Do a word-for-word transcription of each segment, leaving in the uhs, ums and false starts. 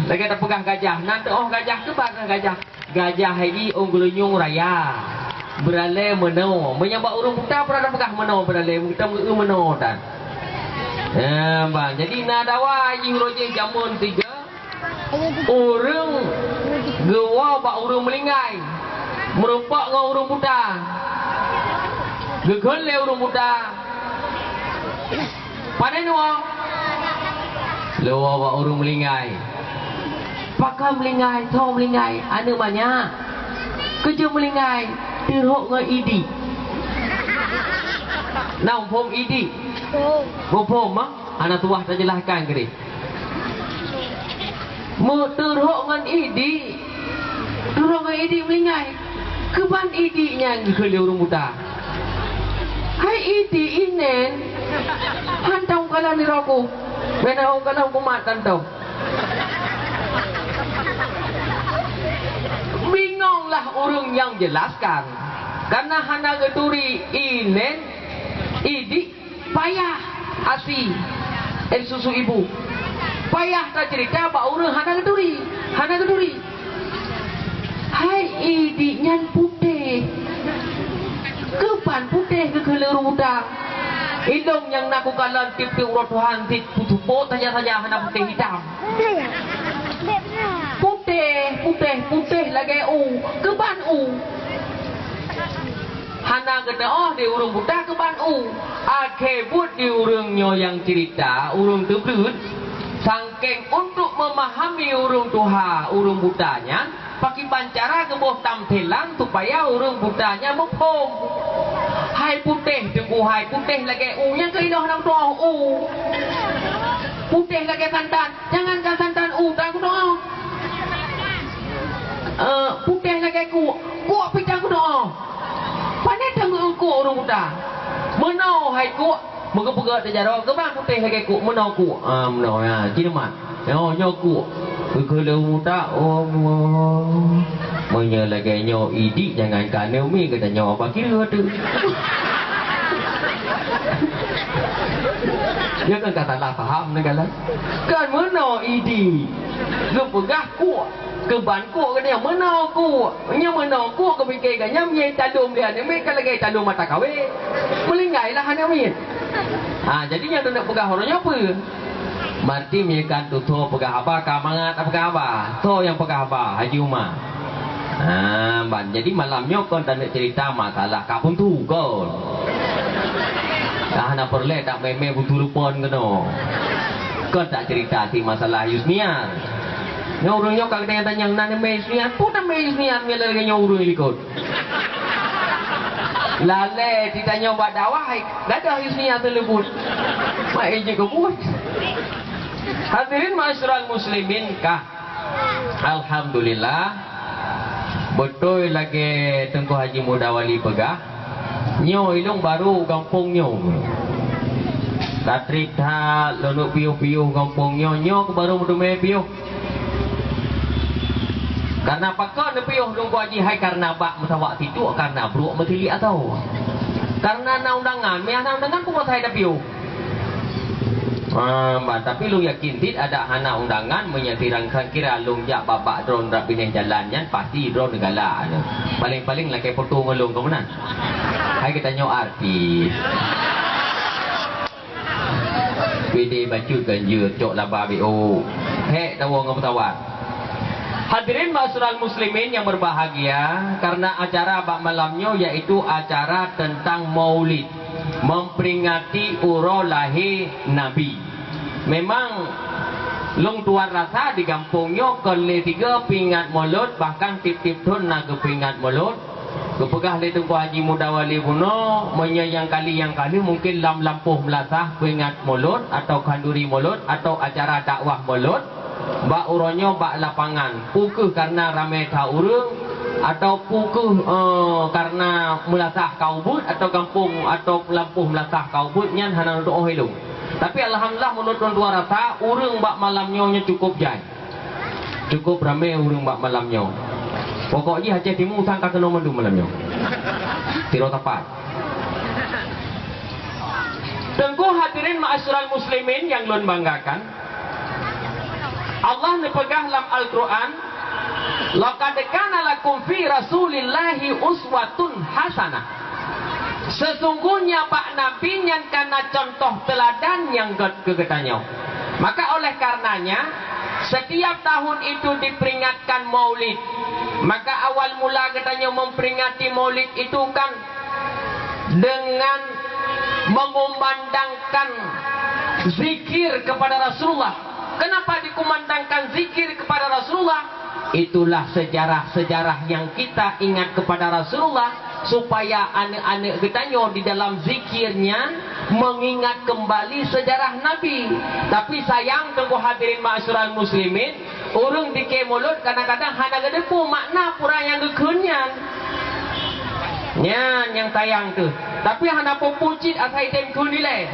Lagèe tapeugah gajah, na teu'oh gajah keuban gajah. Gajah hai i ôn geulinyueng raya. Beuralée meunoe. Meunyoe bak ureuëng buta pura tapeugah meunoe beuralée, meuteumeu'eu meunoe tan. Eh, bah, jadi na dawa jih uroe jih jameun tiga. Ureuëng geuwoe bak ureuëng meulinggai. Meurumpok ngon ureuëng buta. Geukheun lé ureuëng buta. Pane neuwoe? Leuwoe bak ureuëng meulinggai. Pakon meulinggai, soe meulinggai, aneuk manyak. Keujeuet meulinggai, teurhok ngon idik. Na muphom idik? Muphom, ma? Hana tuwah tajelaskan keudeh. Meuteurhok ngon idik, teurhok ngon idik meulinggai. Keuban idik nyan geukheun lé ureuëng buta. Hai idik inen, hantom kalon nirok ku. Bena ôn kalon kumat tantom. Bingonglah ureuëng nyang jelaskan. Karena hana geuturi inen, idik payah asi air susu ibu. Payah taceurita bak ureuëng hana geuturi, hana geuturi. Hai idik nyan putéh. Keuban putéh geukheun lé ureuëng buta. Ilong nyang na kukalon tieb-tieb uroe Tuhan cit putôh saja-saja hana putéh hitam. Putéh, putéh, putéh lagèe u, keuban u. Hana geuteu'oh di ureuëng buta keuban u. Akhé buet di ureuëng nyoe nyang ceurita, ureuëng teubleuet, sangkeng untuk meumahami ureuëng tuha, ureuëng buta nyan, pakriban cara geuboh tamthilan supaya ureuëng buta nyan muphom. Hai putéh teungku hai, putéh lagèe u, nyang keuh iloh lam tuoh u. Putéh lagèe santan, jangankan santan u, tan kudoa. Eh, putéh lagèe kuek, kuek pih tan kudoa. Pane teungku ureuëng buta. Meunoe hai kuek, meugeupeugot teujaroe, keuban putéh lagèe kuek, meunoe kuek. Ah, meunoe, ya, ci neumat. Nyoe, nyoe kuek. Geukheun lé ureuëng buta, oh, Allah. Meunyoe lagèe nyoe idik, jangankan aneuk miet, geutanyoe abah kira tu. Nyoe kan ka salah paham neugalak. Kan meunoe idik. Geupeugah kuek. Keuban kuek geutanyoe meunoe kuek. Nyoe meunoe kuek geupike geutanyoe meunyoe talom lé aneuk miet ka lagèe talom mata kawé. Meulinggailah aneuk miet. Ha, jadi nyang taneuk peugah uroe nyoe peue? Marti meunyoe kan tutoe peugah haba ka mangat peugah haba. Soe nyang peugah haba? Haji Uma. Ha, ban jadi malam nyoe kon taneuk cerita masalah Kak Buntu kon. Dah hana peureulèe tak mè-mè buntu lupon keunoe. Kon tak cerita si masalah Yusniar. Nyoe ureuëng nyoe ka geutanyoe tanyong na neumè Yusniar, peue na mè Yusniar nyoe lagèe nyoe ureuëng likot. Lalè ditanyoe bak dakwah, hai gadôh Yusniar teuleubut. Mak ijik keu buet. Hadirin ma'asyiral muslimin kah. Alhamdulillah. Beutôi lagèe Teungku Haji Muda Wali peugah, nyoe ilong barô u gampông nyoe. Ka trép that lôn piôh-piôh gampông nyoe, nyoe keuh barô meuteumè piôh. Karna pakon neupiôh lôn kuaji hai karna bak meusawak situek karna brôk meutiliek atau. Karna na undangan, meunyo na undangan peue masa hai tapiôh. Ah, bah, tapi lôn yakin cit adak hana undangan meunyo sirang sangkira lôn jak bak-bak droe rab binéh jalan nyan pasti droe neugalak nyoe. Paléng-paléng lakèe foto ngon lôn keu meunan. Hai geutanyoe artis. Pidé bacut ganjeuet cok laba B O. Hék tawoe ngon peusawat. Hadirin ma'asyiral muslimin yang berbahagia, karena acara bak malam nyoe yaitu acara tentang Maulid, memperingati uroe lahé Nabi. Memang lôn tuan rasa di gampông nyoe kon lé tiga peuingat Maulud, bahkan tiep-tiep thon na geupeuingat Maulud. Geupeugah lé Teungku Haji Muda Wali bunoe, meunyoe nyang kali nyang ka lheueh mungken lam lampôh meulasah peuingat Maulud atau khanduri Maulud atau acara dakwah Maulud. Bak uroe nyoe bak lapangan, peu kheueh karna ramé that ureuëng, atau peu kheueh, eh, karna meulasah ka ubeuet atau gampông atau lampôh meulasah ka ubeuet, nyan hana neutuoh ilong. Tapi alhamdulillah, meunurot lôn tuan rasa, ureuëng bak malam nyoe nyoe cukup jai. Cukup ramé ureuëng bak malam nyoe. Pokok jih Aceh Timu sang ka keunoe mandum malam nyoe. Sidroe sapat. Teungku hadirin ma'asyiral muslimin nyang lôn banggakan, Allah neupeugah lam Al-Qur'an, "Laqad kana lakum fi Rasulillahi uswatun hasanah." Sesungguhnya bak Nabi nyan ka na contoh teuladan nyang gét keu geutanyoe. Maka oleh karenanya, setiap tahun itu diperingatkan Maulid. Maka awal mula geutanyoe memperingati Maulid itu kan dengan mengumandangkan zikir kepada Rasulullah. Kenapa dikumandangkan zikir kepada Rasulullah? Itulah sejarah-sejarah yang kita ingat kepada Rasulullah, supaya aneuk-aneuk geutanyoe di dalam zikir nyan mengingat kembali sejarah Nabi. Tapi sayang, teungku hadirin ma'asyiral muslimin, ureuëng dike mulod kadang-kadang hana geuteupeue makna peue nyang geukheun nyan. Nyan nyang sayang teuh. Tapi hana peue-peue cit asai tem kheun ilée.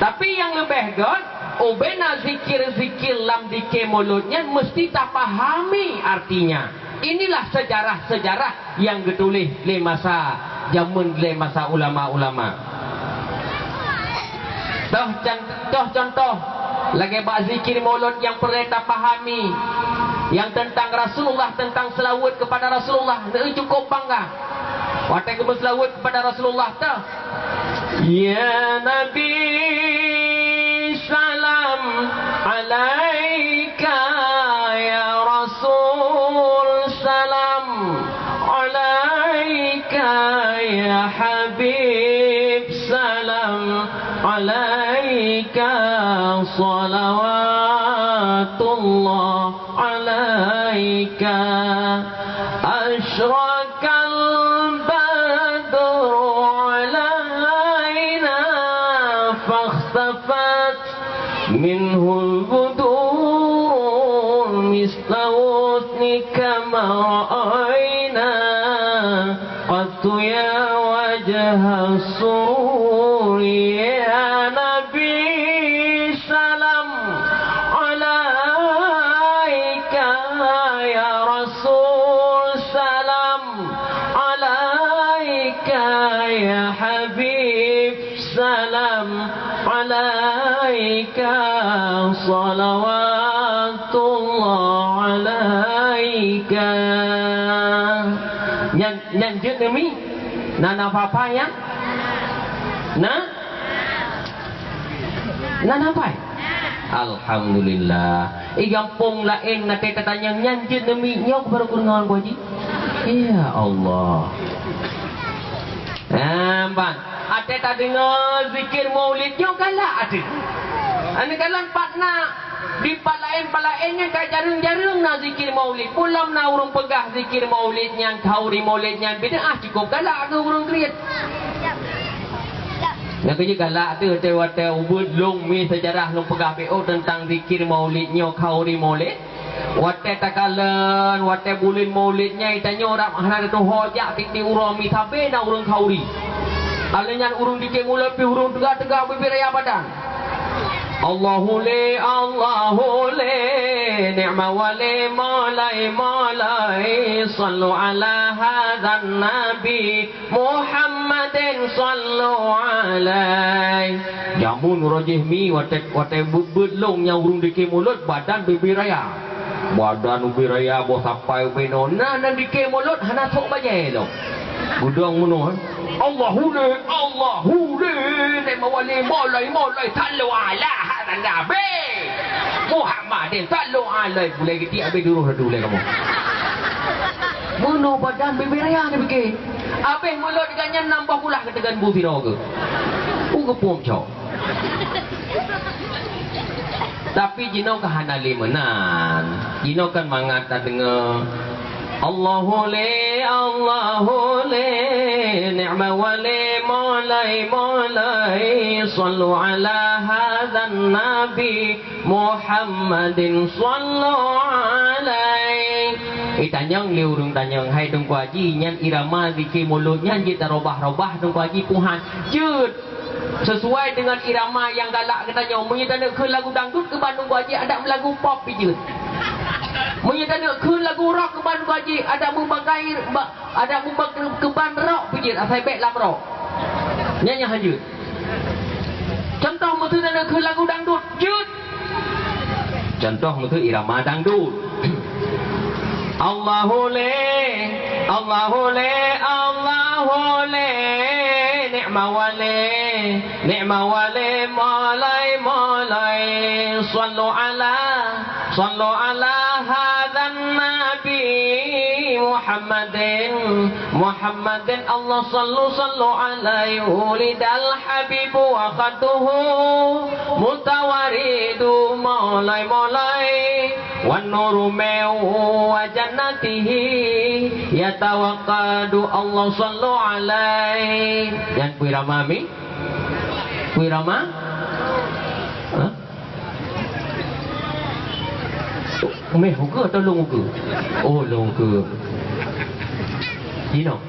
Tapi nyang leubeh gét, ubena zikir-zikir lam dike mulod nyan meusti tapahami artinya. Inilah sejarah-sejarah nyang geutuléh lé masa jameun, lé masa ulama-ulama. Toh can-, toh contoh, lagée bak zikir mulod nyang peureulée tapahami, nyang teuntang Rasulullah, teuntang seulaweuet keupada Rasulullah, neueu cukôp bangga. Watée geumeuseulaweuet keupada Rasulullah teuh, "Ya Nabi, salam alaika, ya Rasul, salam alaika, ya Habib, salam alaika, salawatullah alaika, asyraqal badru alaina, fakhtafat minhul budur, misla husnika ma ra'aina qattu ya wajhas sururi." Ya Nabi, salam alaika, ya Rasul, salam alaika, ya Habib, salam alaika, salawatullah alaika. Nyan, nyan jeuet neumi? Na, na apa-apa nyan? Na? Na, na apa? Alhamdulillah. Eh, gampông laén na teuh tatanyong nyan jeuet neumi nyoe baru keunong Abu Haji. Ya Allah. Nah, ban. Até tadeungoe zikir maulid nyoe galak até. Aneuk kalon pat na di pat laén-pat laén nyan ka jareueng-jareueng na zikir maulid. Peulom na ureuëng peugah zikir maulid nyan, khauri maulid nyan bid'ah, cukôp galak keu ureuëng kriet. Nyang keujeuet galak teuh watée ubeuet lôn mi seujarah lôn peugah B O teuntang zikir maulid nyoe, khauri maulid. Watée takalon, watée buleuen maulid nyan, tanyoe rab hana teutuho jak tieb-tieb uroe mi sabe na ureuëng khauri. Alheuh nyan ureuëng dike mulod pih ureuëng teuga-teuga bubé raya badan. Allahu le, Allahu le, ni'ma wali, maulai, maulai, sallu ala hadzan nabi. Muhammadin sallu alaihi. Jameun uroe jih mi watée, watée beuet-beuet lôn nyang ureuëng dike mulod badan bubé raya. Badan bubé raya boh sapai ubé noe. Na nan dike mulod hana sok bajée lom. Geudong meunoe. Allahu le, Allahu le, le mawali, maulai, maulai, sallu ala hadzan nabi. Muhammadin sallu alaihi. Bulai geuti abéh duroh dah tu ulée kamoe. Meunoe badan bubé raya ni bike. Abéh mulod gobnyan nam boh kulah keuteugan bu sidroe geuh. U geupom cok. Tapi jinoe ka hana lé meunan. Jinoe kan mangat tadeungoe, Allahu le, Allahu le, ni'ma wali, maulai, maulai, sallu ala hadzan nabi. Muhammadin sallu alaihi. Eh, tanyong lé ureuëng tanyong, hai Teungku Haji, nyan irama zikir mulod nyan jeuet tarobah-robah Teungku Haji puhan. Jeuet. Sesuai dengan irama nyang galak geutanyoe. Meunyoe taneuk kheun lagu dangdut keuban Teungku Haji adak meulagu pop pih jeuet. Meunyoe taneuk kheun lagu rock keuban Teungku Haji adak meubagai ba-, adak meuba-, keuban rock pih jeuet, asai bék lam rock. Nyan nyang han jeuet. Contoh, meuseu taneuk kheun lagu dangdut, jeuet. Contoh meukeue irama dangdut. Allahu le, Allahu le, Allahu le, ni'ma wale, ni'ma wale, molai, molai. Sallu ala, sallu ala hadan nabi Muhammadin, Muhammadin. Allah sallu, sallu alaihi, ulidal habibu wa khaduhu mutawaridu, molai, molai. Wan nuru min jannatihi yatawaqqadu. Allah sallu alaihi. Nyan peue irama mi? Peue irama? Ha? Meh ukeue atau lôn ukeue? Oh, lôn ukeue. Jinoe.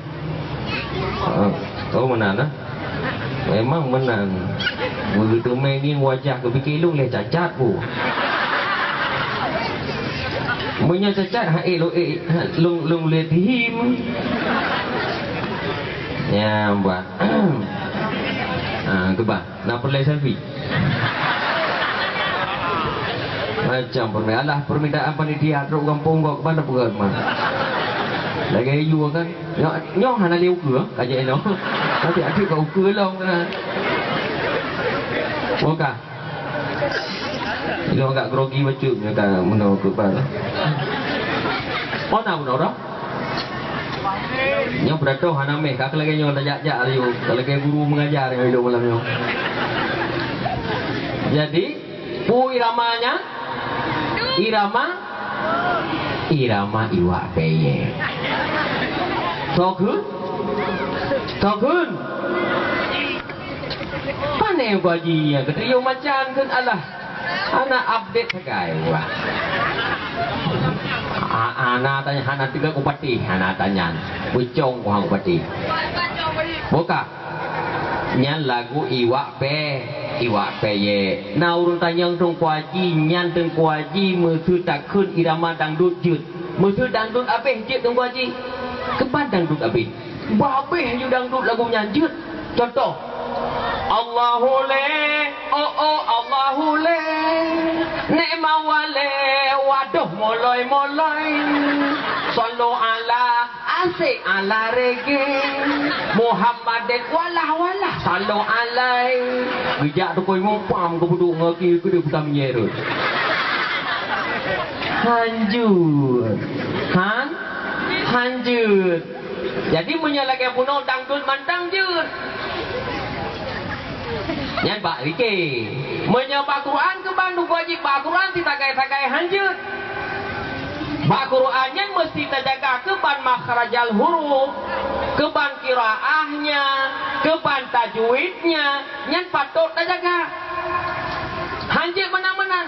Ha, oh, meunan, ah. Memang meunan. Beuteumeung ngieng wajah keu pike lôn lé cacat bu. Meunyoe cacat, ha, eh, lôn, eh, ha, lôn, lôn lé tihim. Ya, bah. Ha, keubah. Na peureulèe selfie? Macam peureulèe. Alah, permintaan panitia trok gampông gok, ban peugah mah. Lagèe yue kan. Nyoe, nyoe hana lé ukeue, ka jeuet nyoe. Tapi adak ka ukeue lom keunan. Buka. Ilong agak grogi bacut nyoe ka meunoe keu ban. Oh, na meunoe dah? Nyoe peuratoh hana meh, ka lagèe nyoe tajak-jak laju, ka lagèe guru mengajar nyoe hidup malam nyoe. Jadi, peue irama nyan? Irama, irama iwak peyek. Soe kheun? Soe kheun? Pane Abu Haji nyan? Geuteubiet macam kheun alah. Hana update sagai, wah. A-, hana tanya, hana teuga upati, hana tanya. Bucong wah upati. Buka. Nyan lagu iwak pe, iwak peyek. Na ureueng tanyong Teungku Haji, nyan Teungku Haji meuseu takheun irama dangdut jeuet. Meuseu dangdut abéh jeuet Teungku Haji. Keuban dangdut abéh. Bah abéh ju dangdut lagu nyan jeuet. Contoh, Allahu le, oh, oh, Allahu le, ne'ma wale, wadoh moloi-moloi, sallu ala, asyik ala rege, Muhammadin walah-walah, sallu alai. Geujak teuka imum pam geupeuduek ngon keu keudeh buta minyeuk rot. Hanjeuet. Han? Hanjeuet. Jadi, meunyoe lagèe bunoe dangdut mantong jeuet. Nyan bak rike. Meunyoe bak Quran keuban wajéb bak Quran sisagai-sagai hanjeuet. Bak Quran nyan meusti tajaga keuban makhrajal huruf, keuban qiraahnya, keuban tajwidnya, nyan patot tajaga. Hanjeuet meunan-meunan.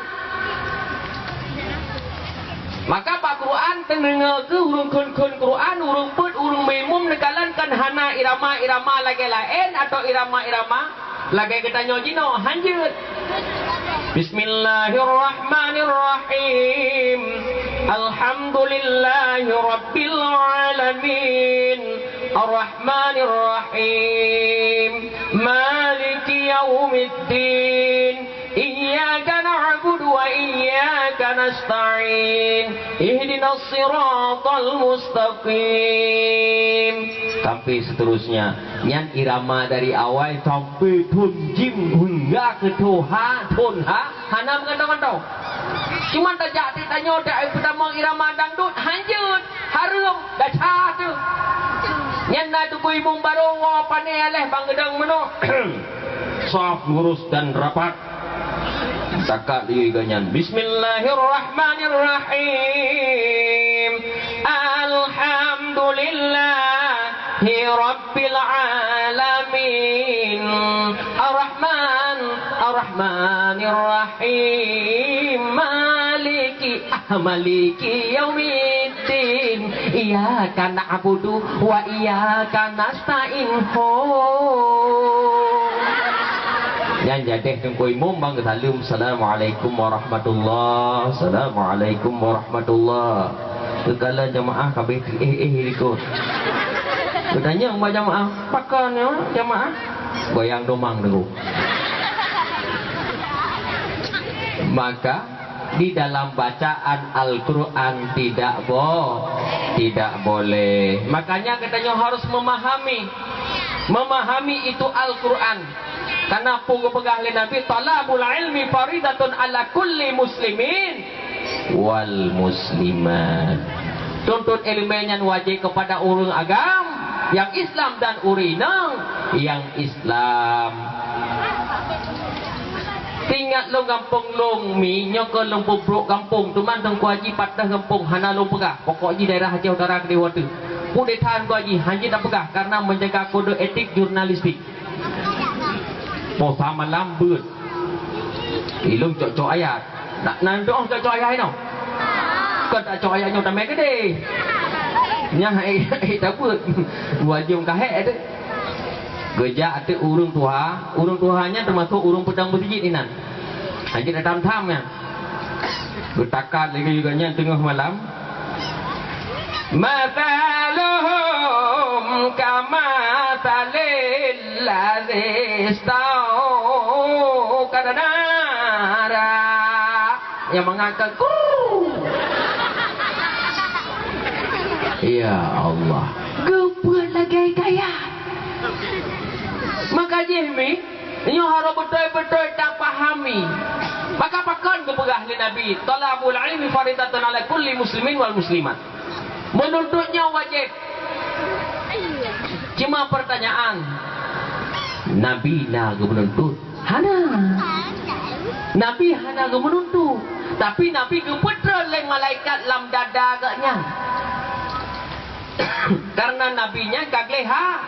Maka bak Quran teudeungoe keuh ureueng kheun-kheun Quran, ureueng peuet, ureueng meuimum neukalon kan hana irama-irama lagèe laén atau irama-irama lagèe geutanyoe jinoe, hanjeuet. Bismillahirrahmanirrahim. Alhamdulillahirabbil alamin. Arrahmanirrahim. Maliki yaumiddin. Iyyaka na'budu wa iyyaka nasta'in. Ihdinas siratal mustaqim. Sampai seterusnya. Nyan irama dari awai sampai thon jim hingga keu thon ha, thon ha, hana meugantoe-gantoe. Cuma tajak tiep tanyoe, tajak peutama irama dangdut, hanjeuet, hareuem, desya teuh. Nyan na teungku imum barô woe pane aléh bang geudong meunoe. Saf lurus dan rapat. Takat di geuh nyan. Bismillahirrahmanirrahim. Alhamdulillahirabbil alamin. Arrahman, Arrahmanirrahim. Maliki, ah, Maliki yaumiddin. Iyyaka na'budu wa iyyaka nasta'in. Ho. Nyan jadeh teungku imum bang geusaleum, "Assalamualaikum warahmatullah, assalamualaikum warahmatullah." Keukalon jamaah ka abéh eh, eh, likot. Geutanyong bak jamaah, "Pakon nyoe jamaah?" Goyang domang teungku. Maka Di dalam bacaan Al-Quran tidak bo-, tidak boleh. Makanya geutanyoe harus memahami, memahami itu Al-Quran. Karena peue geupeugah lé Nabi, "Thalabul ilmi faridatun ala kulli muslimin wal muslimat." Tuntut ileumèe nyan wajéb keupada ureuëng agam nyang Islam dan ureuëng inong nyang Islam. Teuingat lôn gampông lôn mi, nyoe keuh lôn peubrôk gampông, teuma Teungku Haji patéh gampông hana lôn peugah. Pokok jih daerah Aceh Utara keudéh watèe. Peue that Teungku Haji, hana jeuet tapeugah karena menjaga kode etik jurnalistik. Poh sa malam beuet. Ilôn cok-cok ayat. Nak, nak doh cok-cok ayat inoe. Kon tak cok ayat nyoe tamé keudéh. Nyan hai, hai tabeuet. Dua jeuem ka hék tu. Geujak ateueh ureuëng tuha, ureuëng tuha nyan teumasok ureuëng peudong meuseujid inan. Hana jeuet tham-tham nyan. Geutakat lagèe nyan teungoh malam. Mathaluhum kamathalil ladzi istauqada nara. Nyang mangat ka, "Kurr." Ya Allah. Geupeuet lagèe gaya. Maka jih mi, nyoe harôh beutôi-beutôi tapahami. Maka pakon geupeugah lé Nabi, "Thalabul ilmi faridatun ala kulli muslimin wal muslimat." Meununtut nyoe wajéb. Cuma pertanyaan, Nabi na geumeununtut? Hana. Nabi hana geumeununtut, tapi Nabi geupeutrön lé malaikat lam dada geuh nyan. Karena Nabi nyan ka gleh ha-,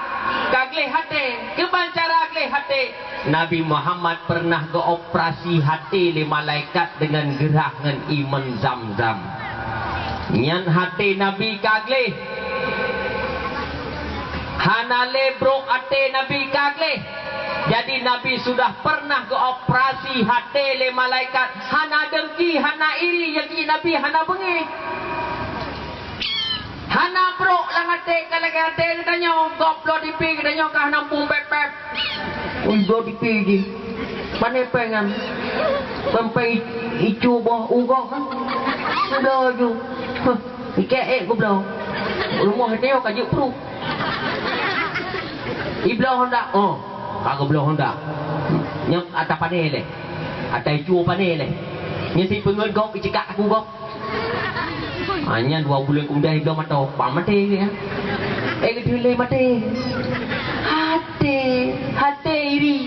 ka gleh até. Kiban cara gleh até? Nabi Muhammad pernah geuoperasi até lé malaikat deungon geurah ngon ié Zamzam. Nyan até Nabi ka gleh. Hana lé brôk até Nabi ka gleh. Jadi Nabi sudah pernah geuoperasi até lé malaikat. Hana dengki, hana iri, jadi Nabi hana beungéh. Hana brôk lam até ka lagèe até geutanyoe, gob bloe tipi geutanyoe ka hana muphom pép-pép. Ui, bloe tipi jih. Pané péng nyan. Sampai i-, icu boh u gob, ha? Bloe ju. Huh, ikek ék geubloe. Rumoh até nyoe ka jeuet pruh. Ibloe honda, oh, ka geubloe honda. Nyoe ata pané lé. Ata icu pané lé. Nyoe si peungeut gob, icikak takue gob. Ah, nyan dua buleuen keumudian ibloe mata, pah maté geuh, ya. Eh, geuteulé maté. Até, até iri.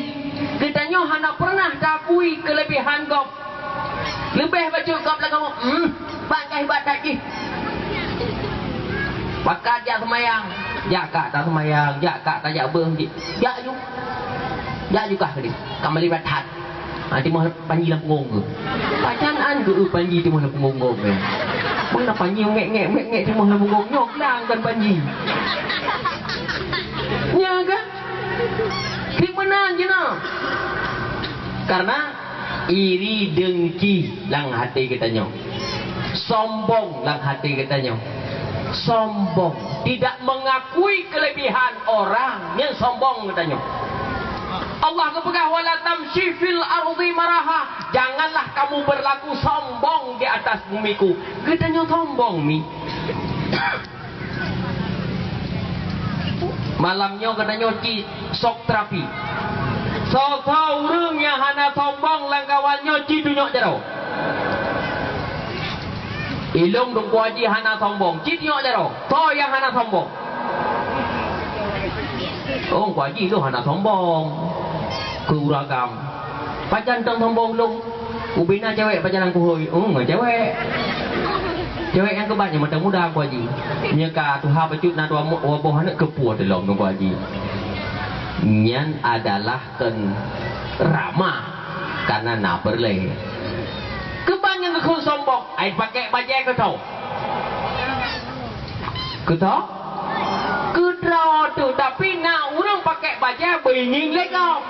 Geutanyoe hana pernah taakui keuleubehan gob. Leubeh bacut gob lam kamoe, hmm, bangkai ibadat jih. Pakat jak seumayang, jak kak taseumayang, jak kak tajak beuh jih. Jak ju. Jak ju kah keudéh. Ka meulibat that. Ha, timoh panji lam punggong tu. Pajan an geu panji timoh lam punggong gob nyan. Meunan panji ngek-ngek, ngek-ngek timoh lam punggong nyoe glang kan panji. Nya kan? Klik meunan je nah. Karena iri dengki lam até geutanyoe. Sombong lam até geutanyoe. Sombong. Tidak mengakui kelebihan orang nyang sombong geutanyoe. Allah geupeugah, "Wala tamshi fil ardi maraha." Janganlah kamu berlaku sombong di atas bumiku. Geutanyoe sombong mi. Malam nyoe geutanyoe ci sok terapi. Soe-soe ureuëng nyang hana sombong lam kawan nyoe ci tunyok jaroe. Ilong dong kuaji hana sombong. Ci tunyok jaroe. Soe nyang hana sombong? Oh, kuaji tu hana sombong. Keu uragam. Pajan tong sombong lôn. Ubena cewek pajan kuhôi. Oh, ngon cewek. Cewek nyang keuban nyang mata muda kuaji. Nyoe ka tuha bacut na dua mu-, dua boh aneuk keupue teulom ngon kuaji. Nyan adalah kön ramah kana na peureulée. Keuban nyang geukheun sombong, ai pakek bajée keutho. Keutho? Keudroe tu, tapi na ureuëng pakek bajée beuingieng lé gob.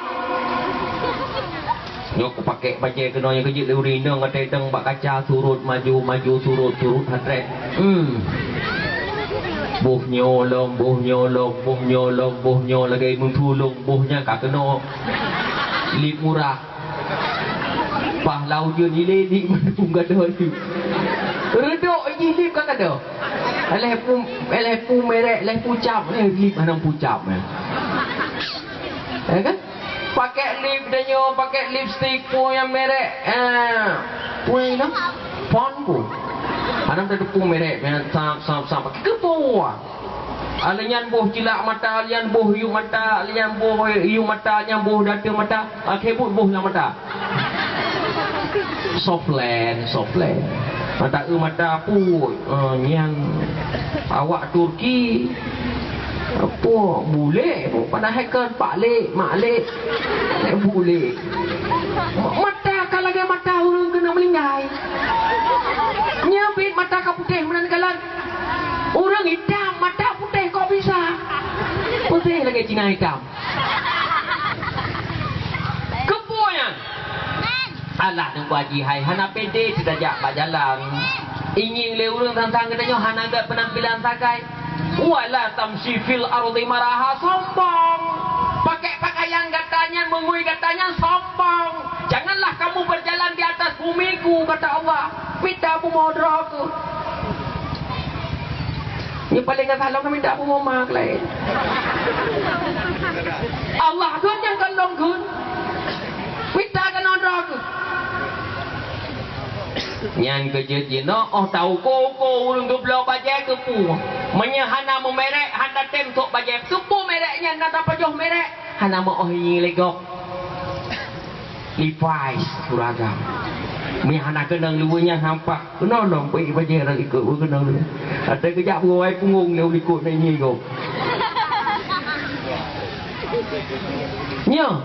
Nyoe kupakek bajée keunoe nyang keujeuet lé ureuëng inong, watée dong bak kaca surot maju, maju surot, surot hatrek. Hmm. Boh nyoe lom, boh nyoe lom, boh nyoe lom, boh nyoe lagée meuthulông, boh nyan ka keunoe. Lip murah. Bah, lau ujeuen ilée lip, mana pun gadôh lip. Reudok jih lip ka gadôh. Lheuh pu, lheuh pu merek, lheuh pu cap, lheuh lip hana pu cap, eh. Ya kan? Pakai lip tanyoe, pakai lipstick, pu nyang merek, eh, pu nyang inoe, Pond pu. Hana teupeue merek, nyang sam, sam, sam, pakai keupeue. Alèh nyan boh cilak mata, alèh nyan boh yub mata, alèh nyan boh yub mata, alèh nyan boh date mata, akhé buet boh lam mata. Softland, softland. Mata eu mata pue, eh, nyan awak Turki. Apa bulek pue, padahai kan pak lek, mak lek. Bulek. Mata ka lagèe mata ureueng keuneuk meuninggai. Nyan biet mata ka putéh meunan galak. Ureueng itam mata putéh kok bisa? Putéh lagèe Cina itam. Keupeue nyan? Alah, neuba jih hai hana pede teutajak bak jalan. Ingieng lé ureueng sang-sang geutanyoe hana gèt peunampilan sagai. Wala tamshi fil ardi maraha, sombong. Pakai pakaian gata nyan, meungui gata nyan sombong. Janganlah kamu berjalan di atas bumiku, kata Allah. Mita bumoe droe keuh. Nyoe paleng gata lom mita bumoe ma keuh laén. Allah kheun nyang kon lôn kheun. Mita keunoe droe keuh. Nyan keuh jeuet jinoe, oh tauko-uko ureueng geubloe bajèe keupeue. Meunyoe hana meumerek, hana tem sôk bajèe, keupeue merek nyan na tapajoh merek? Hana meu oh ingieng lé gob. Levi's, ureueng agam. Meunyoe hana keunong luweue nyan hampa. Keunoe lom peuék bajèe rot ikot, keunong luweue. Até keujak beuwai punggong lé u likot na ingieng gob. Nyoe,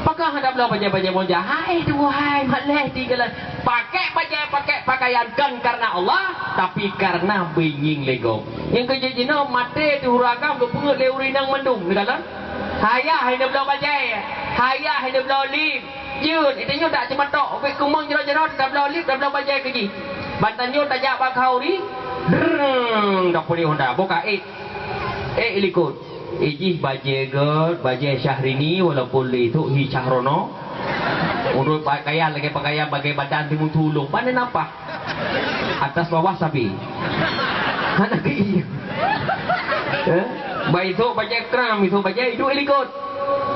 pakon hana bloe bajèe-bajèe meuja? Hai, tuwoe hai, malèe di galak. Pakai bajèe, pakai pakaian kon karena Allah, tapi karena beuingieng lé gob. Nyang keu jinoe maté teuh ureueng agam geupeungeut lé ureueng inong mandum, neukalon? Hai yah, hai neubloe bajèe. Hai yah, hai neubloe lip. Jeuet, tanyoe dak ceumatok, ubit keumong jaroe-jaroe tabloe lip, tabloe bajèe keu jih. Ban tanyoe tajak bak khauri, drrrng, dapur di Honda, boh ka ék. Ék likot. Ijih bajèe gèt, bajèe Syahrini, walaupun lé thok hi Syahrono. Ureueng pakaian lagèe pakaian bajèe badan timun tulông. Pane napa? Atas bawah sabe. Hana keu ié. Eh? Ba ithok bajèe kram, ithok bajèe iduek ilikot.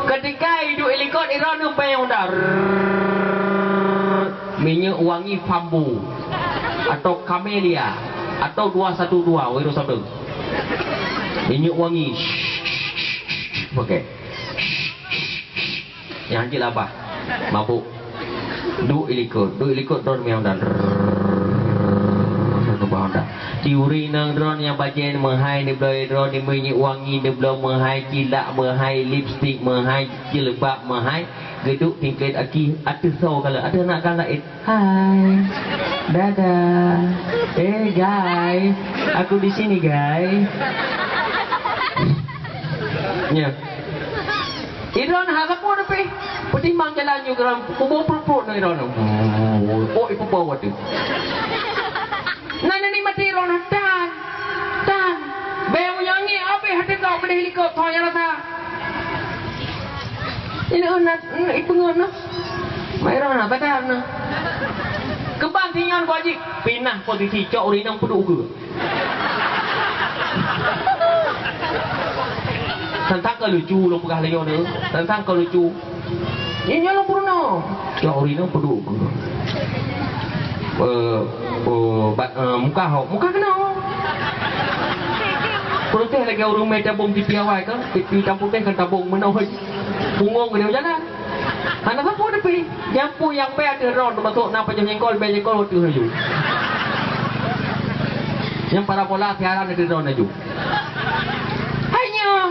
Ketika iduek ilikot, iroe neuh bèe Honda. Rrrr. Minyeuk wangi Fambu. Atau Camellia. Atau dua satu dua, wiro sabda. Minyeuk wangi. Pakai. Nyang cit labah. Mabuk. Duek ilikot. Duek ilikot droeneuh meunan. Rrrr. Di ureueng inong droeneuh nyang bajèe meuhai, neubloe droeneuh minyeuk wangi, neubloe meuhai, cilak meuhai, lipstik meuhai, jilbab meuhai, geuduek tingkét aki ateueh soe galak. Ateueh aneuk galak, eh. Hai. Dadah. Eh, guys. Aku di sini, guys. Nyoe. Idroeneuh hana sapeue teupih. Peutimang jalan nyoe keuran kubu pruet-pruet nang idroeneuh. Oh, ipeupo watèe. Nan nikmati idroeneuh tan. Tan. Bèe meunyoe ngieng abéh até kau keudeh likot, soe nyang rasa. Ini anak, ini ipeungeut nah. Mai roh nah, sadar nah. Keuban sinyan wajib pinah posisi cok ureueng inong peuduek ukeue. Tantang ka lucu lôn peugah lé nyoe. Tantang ka lucu. Nyoe, nyoe lôn peurunoe. Cok ureueng inong peuduek ukeue. Eh, eh, ba-, eh, muka ho, muka keunoe. Protes lagèe ureueng mè tabong tipi awai kan, tipi hitam putéh kan tabong meunoe. Punggong keunoe jalan. Hana sapeue teupih. Nyang peue nyang bèe ateueh droeneuh, teumasok na pajoh nyengkol, bèe nyengkol ateueh laju. Nyang parabola siaran ateueh droeneuh laju. Hai nyoe,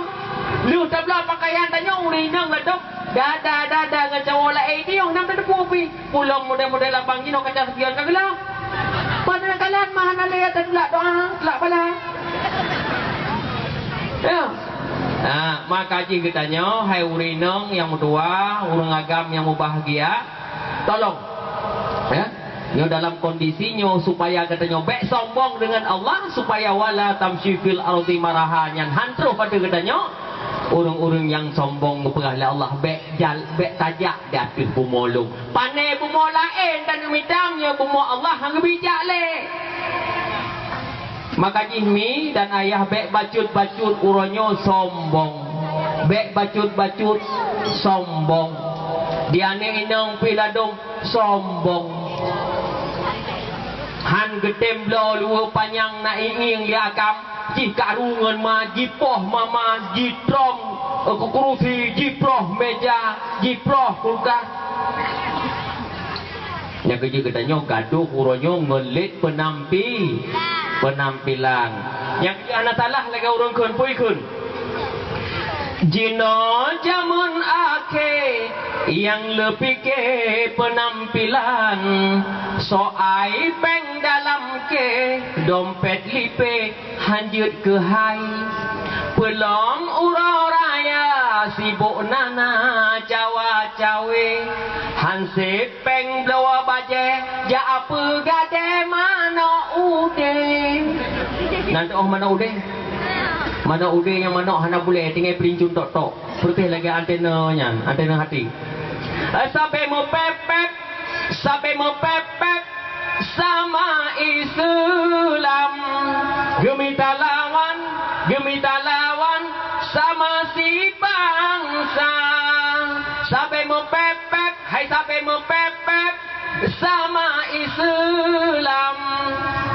lheueh tabloe pakaian tanyoe ureueng inong ladôm, dada-dada ngon cawong laén, di nyoe nam tateupeue pih. Pulang model-model abang jinoe kaca spion ka geulah. Pada kalan mah hana lé, teulak doa, teulak bala. Ya. Ha, maka jih geutanyoe, hai ureueng inong nyang meutuwa, ureueng agam nyang mubahgia, tolong, ya, nyoe dalam kondisi nyoe supaya geutanyoe bèk sombong deungon Allah, supaya wala tamshi fil ardi maraha nyan han troh pada geutanyoe. Ureuëng-ureuëng nyang sombong geupeugah lé Allah, bék jal, bék tajak di ateueh bumoe lôn. Pané bumoe laén dan mita, meunyoe bumoe Allah han geubijak lé. Maka jih mi dan ayah bék bacut-bacut uroe nyoe sombong. Bék bacut-bacut sombong. Di aneuk inong pih ladôm sombong. Han geutem bloe luweue panyang na iéng-iéng lé agam, jih karu ngon ma, jipoh mama, jitrom, eh, keukurusi, jiproh méja, jiproh kulkas. Nyang keujeuet geutanyoe gadôh uroe nyoe ngon lét peunampi-, peunampilan. Nyang keujeuet hana salah lagée ureuëng kheun, peue kheun. Jinoe jameun akhé nyang leupike peunampilan, soai péng dalam ké, dompet lipée han jeuet keuhai. Peulom uroe raya sibok nana cawa-cawe, han sép péng bloe bajée jak peugade manok udeb. Nan teuoh manok udeb? Manok udeb nyang manok hana bulée, tinggai peulincun tok-tok. Putih lagée antena nyan, antena hati. Sabe meupép-pép, sabe meupép-pép sama Islam. Geumita lawan, geumita lawan sama sibangsa. Sabe meupép-pép, hai sabe meupép-pép, sama Islam.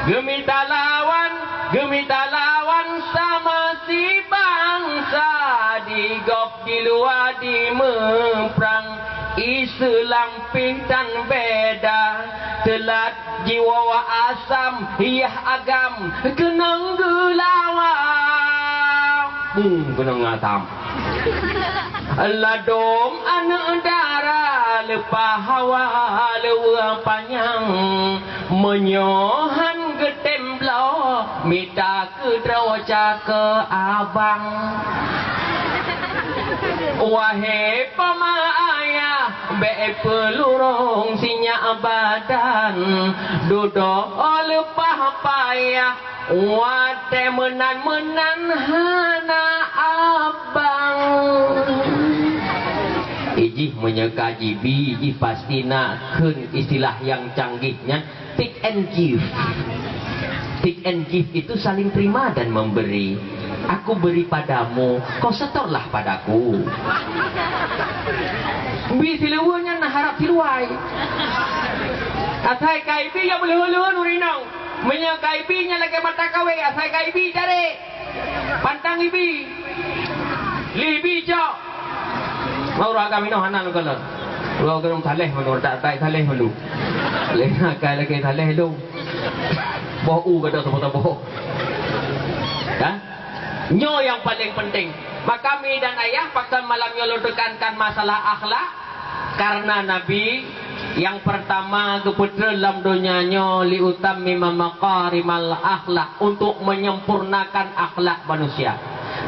Geumita lawan, geumita lawan sama sibangsa, di gob di luwa di meuprang. Islam pih tan beda, teulat jiwoe asam, yah agam keunong geulawa. Hmm, keunong asam. Ladom aneuk dara leupah hawa leuweue panyang, meunyoe han geutem bloe mita keudroe cakeu abang. Wahé pama ayah, bék peulurong sinyak badan, dudoe leupah payah. Watée meunan-meunan hana abang. Ijih meunyoe ka jibi, ijih pasti na kheun istilah nyang canggih nyan, take and give. Take and give itu saling terima dan memberi. Aku beri padamu, kau setorlah padaku. Bi siluweue nyan na harab siluai. Asai ka ibi nyang meuleuhon-leuhon ureuëng inong. Meunyoe ka ibi nyang lagée mata kawé, asai ka ibi cari. Pantang ibi. Li ibi cok. Mau ureuëng agam inoe hana lôn kalon. Ureuëng agam saleh malu, tak, tak saleh malu. Lé akai lagée saleh lôn. Boh u gata saboh-saboh. Ya? Nyoe nyang paling penting. Maka mi dan ayah, pakon malam nyoe lôn tekankan masalah akhlak. Karena Nabi nyang pertama geupeutreun lam donya nyoe liutammima makarimal akhlak, untuk menyempurnakan akhlak manusia.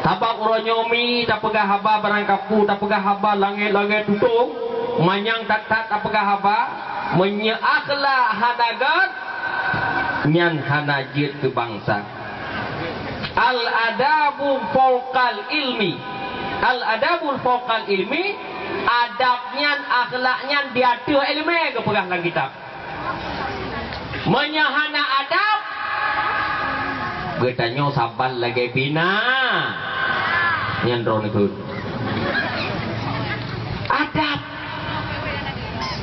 Sabab uroe nyoe mi tapeugah haba barangkapeue, tapeugah haba langét-langét tutong, manyang that-that tapeugah haba, meunyoe akhlak hana gét, nyan hana jeuet keu bansa. Al-adabu fauqal ilmi. Al-adabu fauqal ilmi, adab nyan, akhlak nyan di ateueh iéleumé, geupeugah lam kitab. Meunyoe hana adab, geutanyoe saban lagée bina. Nyan droeneuh kheun. Adab.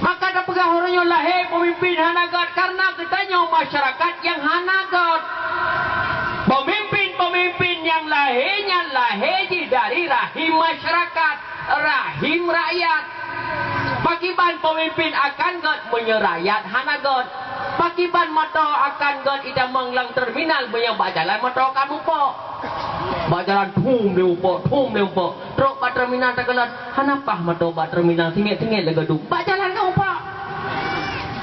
Maka tapeugah uroe nyoe lahé peumimpén hana gét, karena geutanyoe masyarakat nyang hana gét. Peumimpén-peumimpén nyang lahé nyan lahé jih dari rahim masyarakat, rahim rakyat. Pakiban peumimpén akan gét meunyoe rakyat hana gét? Pakiban moto akan gét itamong lam terminal meunyoe bak jalan moto ka mupok? Bak jalan thum lé mupok, thum lé mupok. Trok bak terminal takalon, hana paih moto bak terminal, singiet-singiet lagée duek. Bak jalan ka mupok.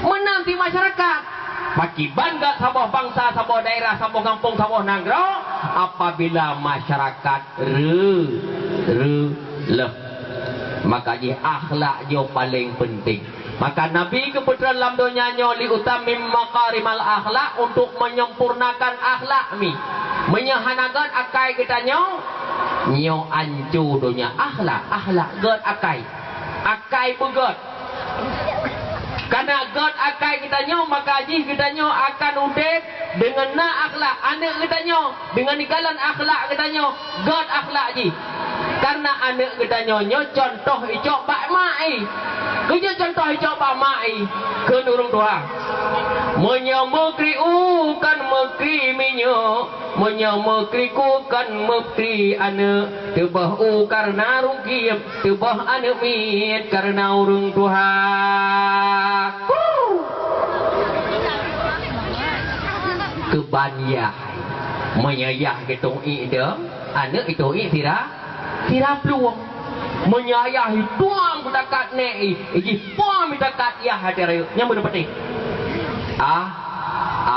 Meunan cit masyarakat. Pakiban gét saboh bansa, saboh daerah, saboh gampông, saboh nanggroe, apabila masyarakat re-, re-, leh. Maka jih akhlak jih paleng penting. Maka Nabi geupeutreun lam donya nyoe liutammim makarimal akhlak, untuk menyempurnakan akhlak mi. Meunyoe hana gét akai geutanyoe, Nyoe anco donya akhlak, akhlak gét akai. Akai beugét. Kana gét akai geutanyoe, maka jih geutanyoe akan udeb deungon na akhlak. Aneuk geutanyoe deungon ikalon akhlak geutanyoe, gét akhlak jih. Karena aneuk geutanyoe nyoe contoh icok bak mak i. Keujeuet contoh icok bak mak i keu ureuëng tuha. Meunyoe meukri u kon meukri minyéuk, meunyoe meukri ku kon meukri aneuk, teuboh u kareuna rugieb, teuboh aneuk miet kareuna ureuëng tuha. Keuban yah, meunyoe yah geutong iek dong, aneuk itong iek sira, sira plueng. Meunyoe yah ituang beutakat nek i, iji puang beutakat yah hati rayeuk. Nyang beuna patéh. Ah,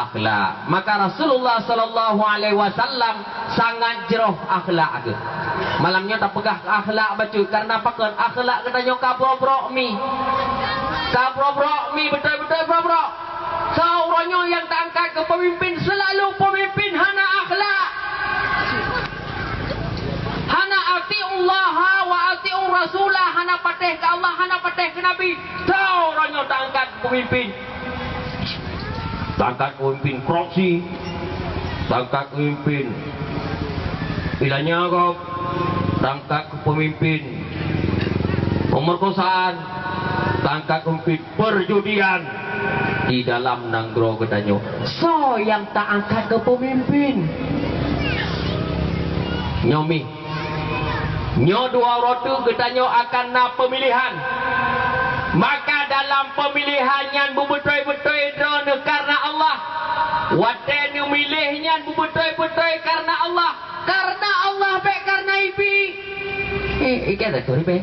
akhlak. Maka Rasulullah sallallahu alaihi wasallam sangat jroh akhlak geuh. Malam nyoe tapeugah akhlak bacut, karena pakon akhlak geutanyoe ka brok-brok mi. Ka brok-brok mi, beutôi-beutôi brok-brok. Soe uroe nyoe nyang taangkat keu peumimpin, seulalu peumimpin hana akhlak. Hana atiullaha wa atiur rasulah, hana patéh keu Allah, hana patéh keu Nabi. Soe uroe nyoe taangkat peumimpin. Taangkat peumimpin korupsi, taangkat peumimpin ilanya gob, taangkat peumimpin pemerkosaan, taangkat peumimpin perjudian di dalam nanggroe geutanyoe. Soe nyang taangkat keu peumimpin? Nyoe mi. Nyoe dua uroe teuk geutanyoe akan na peumilihan. Maka dalam peumilihan nyan beubeutôi-beutôi droeneuh kareuna Allah. Watée neumiléh nyan beubeutôi-beutôi kareuna Allah. Kareuna Allah, bék kareuna ibi. Eh, ikan dah curi péng.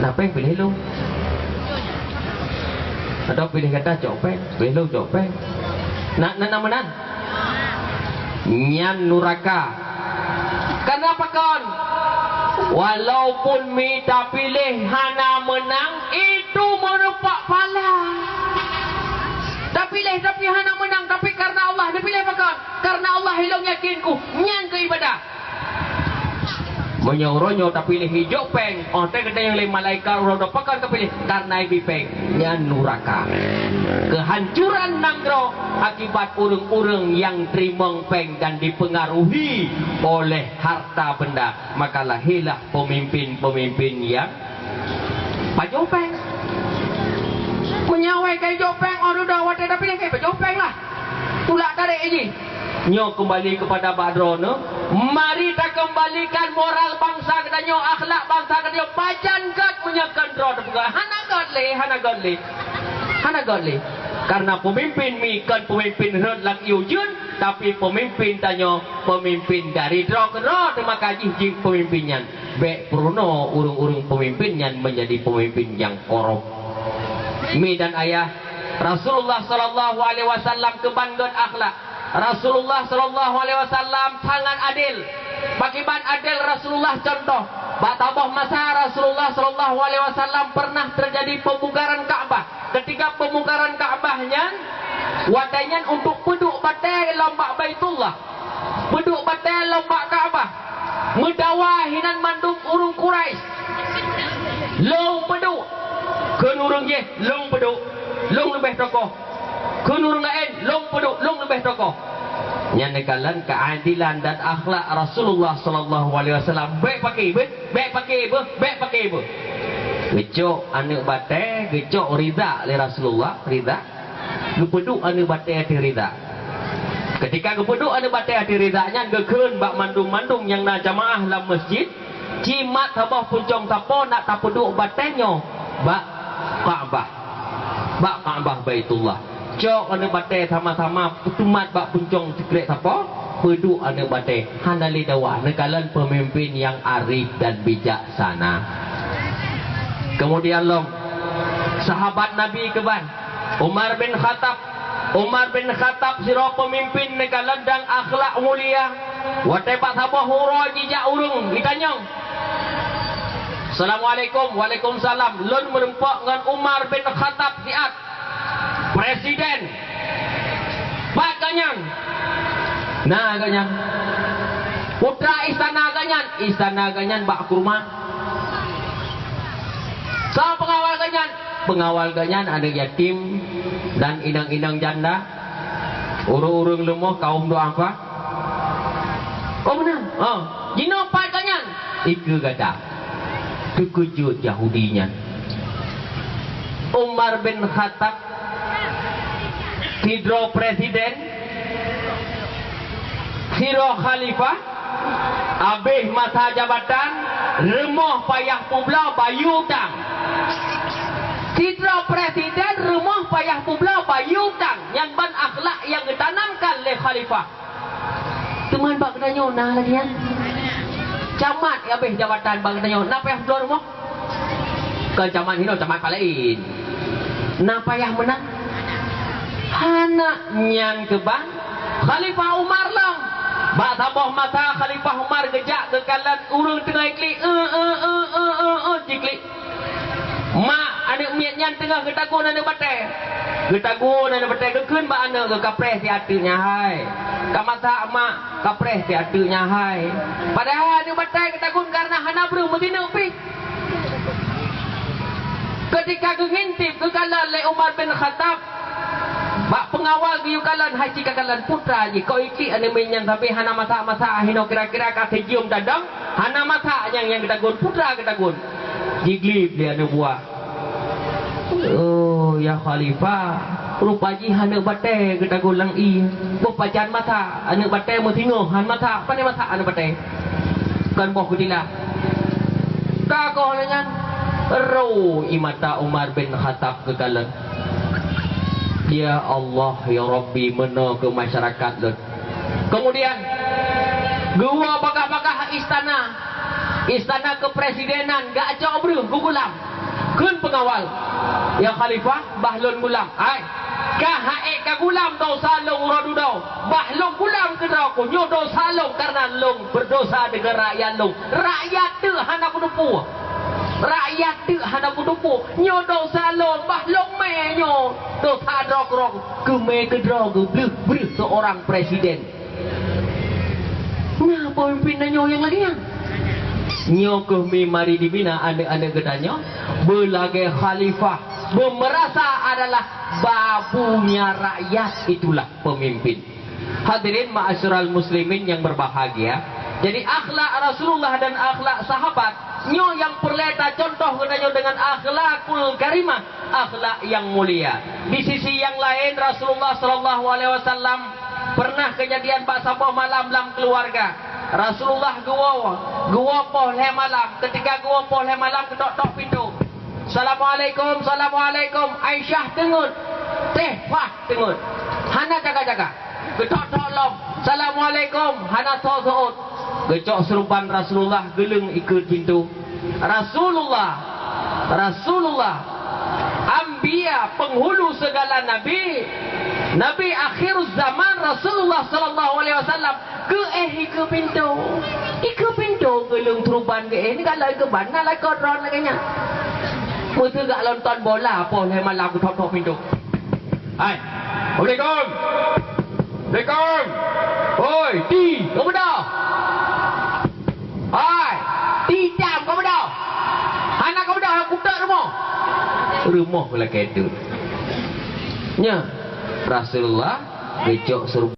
Nah, péng piléh lôn. Atau piléh gata cok péng, piléh lôn cok péng. Nak, nak, nak meunan? Nyan nuraka. Kenapa kon? Walaupun mi tapiléh hana meunang, itu meureumpok pahala. Tapiléh tapi hana meunang, tapi karena Allah neupiléh pakon? Karena Allah ilong yakin ku, nyan keu ibadah. Meunyoe uroe nyoe tapiléh ijok péng, oh tée geutanyoe lé malaikat uroe nyoe pakon tapiléh, karena ibi péng, nyan nuraka. Keuhancuran nanggroe akibat ureuëng-ureuëng nyang teurimong péng dan dipengaruhi oleh harta benda, maka lahirlah pemimpin-pemimpin nyang pajoh péng. Meunyoe awai ka ijok péng, oh dudoe watée tapiléh ka pajoh péng lah. Tulak tarék jih. Nyoe keumbali keupada bak droeneuh, mari takeumbalikan moral bansa geutanyoe, akhlak bansa geutanyoe. Pajan gét meunyoe kon droe teupeugah, hana gét lé, hana gét lé. Hana gét lé. Karena peumimpin mi kon peumimpin rhot lam ié ujeuen, tapi peumimpin tanyoe peumimpin dari droe keudroe, teuma ka jih jeuet peumimpin nyan. Bék peurunoe ureuëng-ureuëng peumimpin nyan meunjadi peumimpin nyang korup. Mi dan ayah, Rasulullah sallallahu alaihi wasallam keuban gét akhlak. Rasulullah sallallahu alaihi wasallam sangat adil. Pakiban adil Rasulullah contoh, bak saboh masa Rasulullah sallallahu alaihi wasallam pernah terjadi pembukaran Ka'bah. Ketika pembukaran Ka'bah nyan, watée nyan untuk peuduek batée lom bak Baitullah. Peuduek batée lom bak Ka'bah. Meudawa hinan mandum ureuëng Quraisy. Lôn peuduek. Kheun ureuëng jéh, lôn peuduek. Lôn leubeh tokoh. Kheun ureuëng laén, lôn peuduek, lôn leubeh tokoh. Nyan neukalon keuadilan dan akhlak Rasulullah sallallahu alaihi wasallam. Bék paké beuh, bék paké beuh, bék paké beuh. Geucok aneuëk batée, geucok ridha lé Rasulullah, ridha. Geupeuduek aneuëk batée ateueh ridha. Ketika geupeuduek aneuëk batée ateueh ridha nyan, geukheun bak mandum-mandum nyang na jamaah lam masjid, "Ci mat saboh pucong sapo nak tapeuduek batée nyoe bak Ka'bah, bak Ka'bah Baitullah. Cok aneuëk batée sama-sama peutumat bak pucong sikrek sapo, peuduek aneuëk batée, hana lé dawa." Neukalon peumimpin nyang arif dan bijaksana. Kemudian lom, sahabat Nabi keuban, Umar bin Khattab. Umar bin Khattab sidroe peumimpin neukalon dan akhlak mulia. Watée bak saboh uroe jijak ureuëng, jitanyong, "Assalamualaikum." "Waalaikumsalam." "Lôn meurumpok ngon Umar bin Khattab siat, presiden." "Pat gobnyan?" "Na gobnyan." Putra istana geuh nyan, istana geuh nyan bak kurma. Soe peungawal geuh nyan? Peungawal geuh nyan aneuëk yatim dan inong-inong janda. Ureuëng-ureuëng leumoh kaum duafa. Oh, meunan. Oh, jinoe pat geuh nyan? Ikeue gata. Teukeujot Yahudi nyan. Umar bin Khattab, sidroe presiden, sidroe khalifah, abéh masa jabatan, rumoh payah peubloe bayeue utang. Sidroe presiden rumoh payah peubloe bayeue utang, nyan ban akhlak nyang geutanamkan lé khalifah. Teuma bak geutanyoe na lagée nyan? Camat nyang abéh jabatan bak geutanyoe na payah bloe rumoh? Kon camat hinoe, camat palaén. Na payah meunan? Hana. Nyan keuban Khalifah Umar lom. Bak saboh masa Khalifah Umar geujak geukalon ureuëng teungoh jiklik, eu, eu, eu, eu, eu, eu, jiklik. Mak aneuëk miet nyan teungoh geutagun aneuëk batée. Geutagun aneuëk batée, geukheun bak aneuëk geuh, "Kapreh si ateueh nyan hai. Ka masak mak, kapreh si ateueh nyan hai." Padahai aneuëk batée geutagun kareuna hana breueh meusineuk pih. Keutika geungintip geukalon lé Umar bin Khattab, bak peungawal geuyue kalon, hai cit kakalon putra jih, kok jiklik aneuëk miet nyan sabé hana masak-masak, hinoe kira-kira ka seujiôm tadong, hana masak nyang, nyang geutagun, putra geutagun. Jiglib lé aneuëk buah. "Oh, ya Khalifah, rupa jih aneuëk batée geutagun lam ié. Boh pajan masak, aneuëk batée meusingoh han masak, pane masak aneuëk batée? Kon boh keutilak." Ka goh lagée nyan, ro ie mata Umar bin Khattab geukalon. Ya Allah, ya Rabbi, meunoe keuh masyarakat lôn. Keumudian, geuwoe bagah-bagah istana, istana keupresidenan, geucok breueh geugulam. Kheun peungawal, "Ya Khalifah, bah lôn gulam." "Ai, ka han ék kagulam desya lôn uroe dudoe. Bah lôn gulam keudroe ku, nyoe desya lôn kareuna lôn beureudosa deungon rakyat lôn. Rakyat teuk hana kuteupeu. Rakyat teuk hana kuteupeu. Nyoe desya lôn, bah lôn mé nyoe desya droe keudroe ku." Keumé keudroe geuh breueh-breueh seurang presiden. Na peumimpin tanyoe nyang lagée nyan? Nyoe keuh mi mari dimina aneuëk-aneuëk geutanyoe, beulagée khalifah, beumeurasa adalah babunya rakyat, itulah pemimpin. Hadirin ma'asyiral muslimin yang berbahagia, jadi akhlak Rasulullah dan akhlak sahabat nyoe nyang peureulée tacontoh geutanyoe deungon akhlakul karimah, akhlak nyang mulia. Di sisi nyang laén, Rasulullah sallallahu alaihi wasallam pernah keujadian bak saboh malam lam keuluwarga. Rasulullah geuwoe, geuwoe poh lhée malam. Keutika geuwoe poh lhée malam, geutok-tok pintoe. "Assalamualaikum, assalamualaikum." Aisyah teungeut, Tehfah teungeut. Hana jaga-jaga. Geutok-tok lom, "Assalamualaikum." Hana soe seuôt. Geucok seuruban Rasulullah, geuleueng ikeue pintoe. Rasulullah, Rasulullah, anbiya, penghulu segala nabi, nabi akhir zaman, Rasulullah sallallahu alaihi wasallam, geuéh ikeue pintoe. Ikeue pintoe geuleueng seuruban geuéh, ni galak ikeue ban, na lakoe droe lagée nyan. Meuseu gak lonton bola, poh lhée malam geutok-tok pintoe. "Hai, assalamualaikum. Assalamualaikum. Hoi, Ti, kamu dah? Hai, Ti Tam, kamu dah? Hana kamu dah, aku tak rumah." Rumoh lagée tu. Nya, Rasulullah geucok seuruban